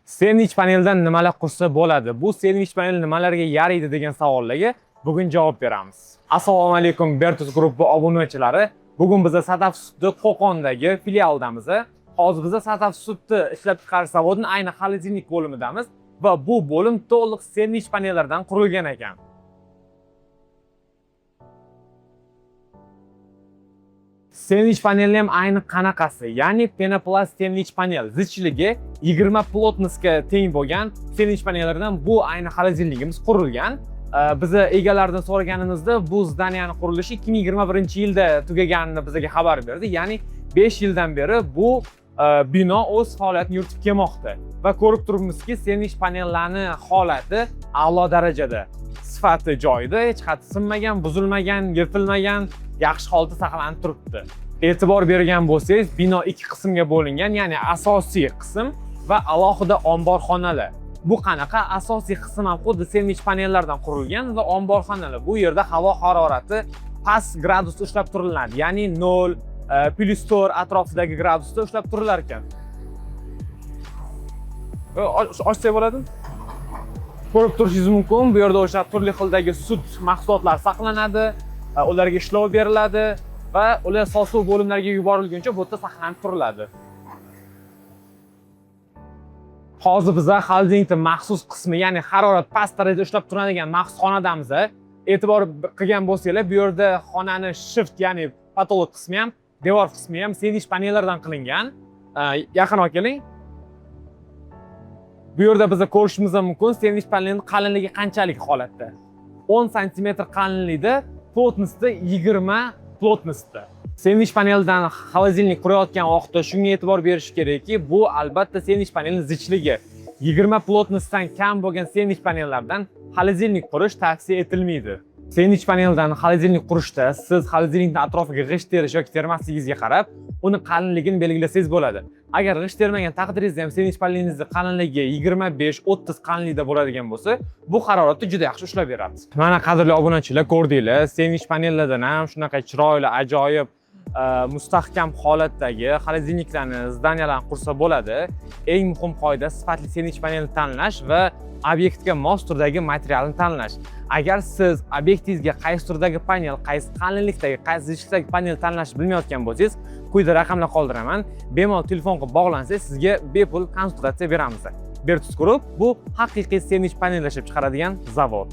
Sendvich paneldan nimalar qursa bo'ladi? Bu sendvich panel nimalarga yaraydi degan savollarga bugun javob beramiz. Assalomu alaykum Bertus Group obunachilari. Bugun biz Sadaf Sutni Qo'qondagi filialidamiz. Hozir biz Sadaf Sutni ishlab chiqarish zavodining ayni холодильник bo'limidamiz va bu bo'lim to'liq sendvich panellardan qurilgan ekan. Sendvich panelni ham ayni qanaqasi, ya'ni penoplast sendvich panel zichligi 20 плотность ga teng bo'lgan sendvich panellaridan bu ayni холодильник imiz qurilgan. Biza egalaridan so'raganimizda bu здания ni qurilishi 2021-yilda tugaganini bizga xabar berdi. Ya'ni 5 yildan beri bu bino o'z faoliyatini yuritib kelmoqda va ko'rib turibmizki, sendvich panellarni holati a'lo darajada. Sifati joyida, hech qat'i sinmagan, buzilmagan, yirtilmagan, yaxshi holatda saqlanib turibdi. E'tibor bergan bo'lsangiz, bino ikki qismga bo'lingan, ya'ni asosiy qism va alohida omborxonalar. Bu qanaqa? Asosiy qism ham xuddi sendvich panellardan qurilgan va omborxonalar. Bu yerda havo harorati past gradusda ushlab turiladi, ya'ni 0 +4 atrofidagi gradusda ushlab turilar ekan. Ochsak bo'ladimi? Ko'rib turishingiz mumkin, bu yerda o'sha turli xildagi sut mahsulotlari saqlanadi, ularga ishlov beriladi va ular sotuv bo'limlariga yuborilguncha bu yerda saqlanib turiladi. Hozir biza холодильник ni maxsus qismi, ya'ni harorat past darajada ushlab turadigan maxsus xonadamiz. E'tibor qilgan bo'lsanglar, bu yerda xonani shift, ya'ni потолок qismi ham, devor qismi ham sendvich panellardan qilingan. Yaqinroq keling. Bu yerda biza ko'rishimiz ham mumkin, sendvich panelning qalinligi qanchalik holatda. 10 santimetr qalinlikda, плотность i 20 плотность da. Sendvich paneldan холодильник qurayotgan vaqtda shunga e'tibor berish kerakki, bu albatta sendvich panelning zichligi. 20 плотность dan kam bo'lgan sendvich panellardan холодильник qurish tavsiya etilmaydi. Sendvich paneldan холодильник qurishda siz холодильник ning atrofiga g'isht terish yoki termasligingizga qarab, uni qalinligini belgilasangiz bo'ladi. Agar g'isht termagan taqdiringizda ham sendvich panelingizni qalinligi 25-30 qalinlikda bo'ladigan bo'lsa, bu haroratni juda yaxshi ushlab beradi. Mana, qadrli obunachilar, ko'rdinglar, sendvich panellardan ham shunaqa chiroyli, ajoyib, mustahkam holatdagi холодильник larni, здания larni qursa bo'ladi. Eng muhim qoida sifatli sendvich panelni tanlash va obyektga mos turdagi materialni tanlash. Agar siz obyektingizga qaysi turdagi panel, qaysi qalinlikdagi, qaysi zichlikdagi panel tanlashni bilmayotgan bo'lsangiz, quyida raqamlar qoldiraman. Bemalol telefon qilib bog'lansangiz, sizga bepul konsultatsiya beramiz. Bertus Group bu haqiqiy sendvich panel ishlab chiqaradigan zavod.